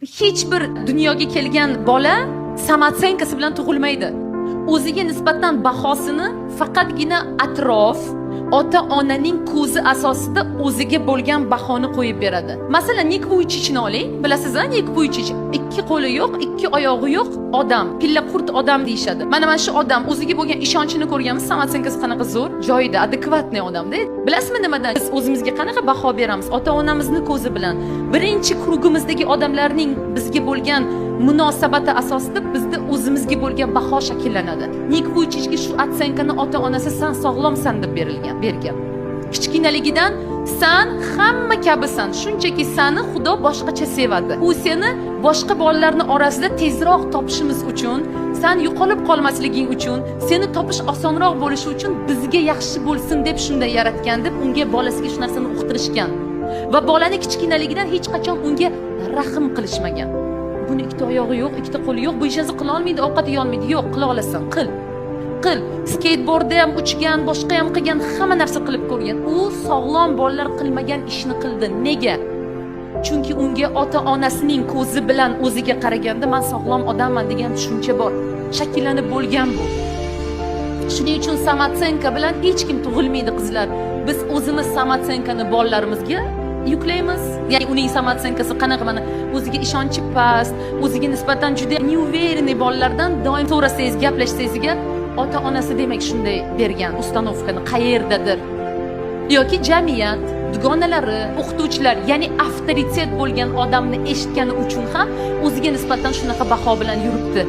Hech bir dunyoga kelgan bola самооценка si bilan tug'ilmaydi. O'ziga nisbatan bahosini faqatgina atrof, ota onaning ko'zi asosida o'ziga bo'lgan bahoni qo'yib beradi. Masalan, Nik Vuychichni oling. Bilasiz, a, Nik Vuychich ikki qo'li yo'q, ikki oyog'i yo'q odam, pilla qurt odam deyishadi. Mana shu odam o'ziga bo'lgan ishonchini ko'rganmiz, самооценка si qanaqa zo'r, joyida, адекватный odamda. Bilasizmi nimadan? Biz o'zimizga qanaqa baho beramiz? Ota onamizni ko'zi bilan. Birinchi круг imizdagi odamlarning bizga bo'lgan munosabati asosida bizda o'zimizga bo'lgan baho shakllanadi. Nik Vuychichga shu оценка ni ota onasi "San sog'lomsan" deb bergan. Kichkinaligidan "San hamma kabisan, shunchaki sani Xudo boshqacha sevadi. U seni boshqa bolalarni orasida tezroq topishimiz uchun, san yo'qolib qolmasliging uchun, seni topish osonroq bo'lishi uchun, bizga yaxshi bo'lsin deb shunday yaratgan" deb unga, bolasiga shu narsani uqtirishgan. Va bolani kichkinaligidan hech qachon unga rahm qilishmagan. Buni ikkita oyog'i yo'q, ikkita qo'li yo'q, bu hech narsa qila olmaydi, ovqat yeyolmaydi. Yo'q, qila olasan, qil. Qil. Skateboardda ham uchgan, boshqa ham qilgan, hamma narsa qilib ko'rgan. U sog'lom bolalar qilmagan ishni qildi. Nega? Chunki unga ota onasining ko'zi bilan o'ziga qaraganda "Man sog'lom odamman" degan tushuncha bor. Shakllanib bo'lgan bu. Shuning uchun самооценка bilan hech kim tug'ilmaydi, qizlar. Biz o'zimiz самооценка ni bolalarimizga yuklaymiz. Ya'ni uning самооценка si qanaqa, mana, o'ziga ishonchi past, o'ziga nisbatan juda неуверенный bolalardan doim so'rasangiz, gaplashsangizga, ota onasi demak shunday bergan установка ni qayerdadir yoki jamiyat, dugonalari, o'qituvchilar, ya'ni avtoritet bo'lgan odamni eshitgani uchun ham o'ziga nisbatan shunaqa baho bilan yuribdi.